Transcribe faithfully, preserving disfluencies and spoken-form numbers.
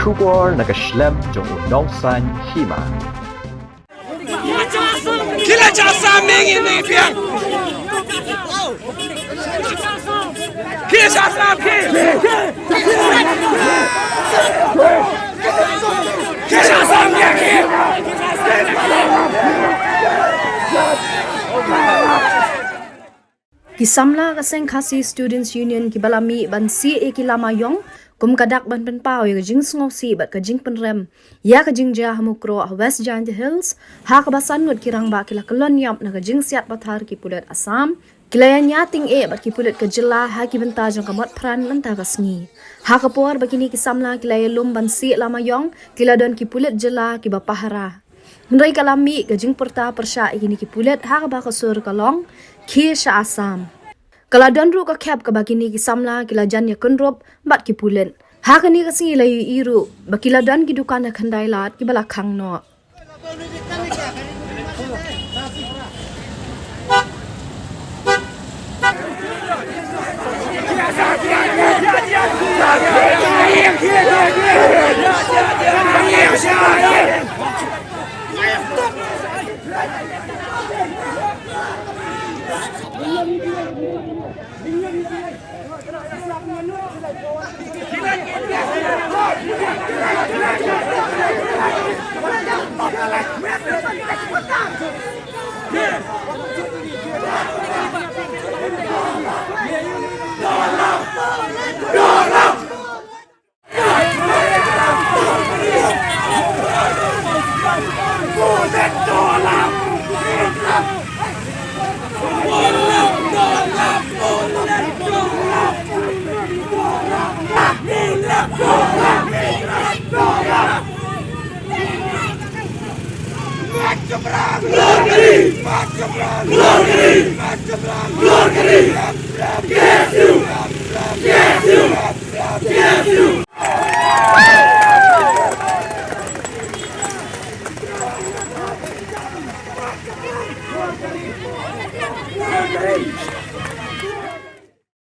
Khubor na ka shlem jong u nongsan hima. Ki la shah sam ne ngi ne biang. Ki la shah sam ki. Ki la shah sam ki. Ki samla ka seng Khasi Students Union kiba la mih ban sieh ïa ki lama ïong kum ka dak ban pynpaw ïa ka jingsngewsih bad ka jingpynrem ïa ka jingjia ha Mukroh ha West Jaintia Hills, ha kaba san ngut ki rangbah ki la kyllon ïap na ka jingsiat pathar ki pulit Assam, ki la ïa ñiah tyngeh bad ki pulit ka jylla ha ki bynta jong ka mot pran mynta ka sngi. Ha ka por ba kine ki samla ki la ïalum ban sieh lama ïong, ki la don ki pulit jylla kiba pahara. Hynrei ka la mih ka jingpyrta pyrshah ïa kine ki pulit ha kaba ka sur ka long, "Khie sha Assam." Ka la don ruh ka khep kaba kine ki samla ki la jan ïakyndup bad ki pulit. Ha kane ka sngi la ïohi ruh ba ki la don ki dukan ha Khyndai Lad kiba la khang noh.